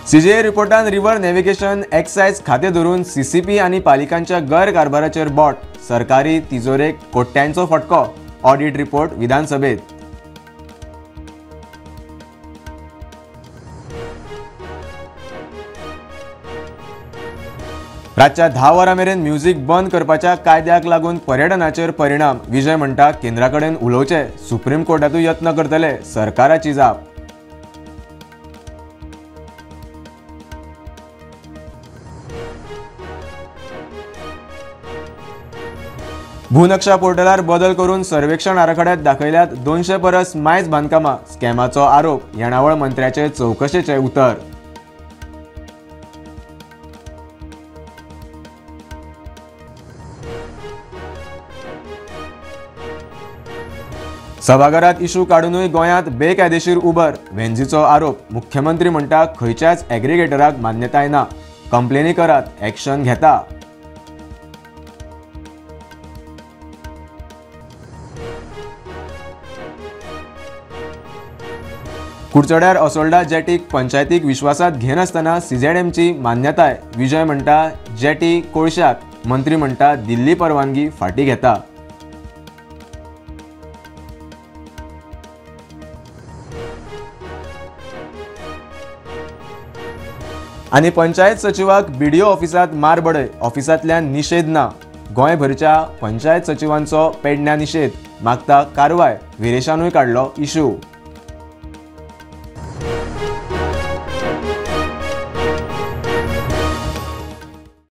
CGA रिपोर्टान river navigation excise खातें धरून CCP आनी पालिकांच्या गैरकारभाराचेर बोट, सरकारी तिजोरेक कोट्यांचो फटको, ऑडिट रिपोर्ट विधानसभेत। रातच्या 10 वरां मेरेन म्युझिक बंद करपाच्या कायद्याक लागून पर्यटनाचेर परिणाम, विजय म्हणटा केंद्रा कडेन उलोवचें, सुप्रीम कोर्टांतूय यत्न करतले, सरकाराची जाप। भूनक्षा पोर्टलार बदल करून सर्वेक्षण आराखड्यात दाखयल्यात 200 परस मायज बांदकामां, स्कॅमाचो आरोप, येणावळ मंत्र्याचे चवकशेचें उतर। सभाघरात इशू काडूनय गोंयांत बेकायदेशीर उबर, व्हेंझीचो आरोप, मुख्यमंत्री म्हणटा खंयच्याच एग्रीगेटराक मान्यताय ना, कंप्लेनी करात, एक्शन घेता। कुडचड्यार असोल्डा जेटीक पंचायतीक विश्वासात घेनासतना सीझेडएमची मान्यताय, विजय म्हणटा जेटी कोळशाक, मंत्री म्हणटा दिल्ली परवानगी फाटी घेता। आनी पंचायत सचिवाक बीडीओ ऑफिसांत मारबडय, ऑफिसांतल्यान निशेध ना, गोंयभरच्या पंचायत सचिवांचो पेडण्या निशेध, मागता कारवाय, विरेशानूय काडलो इशू।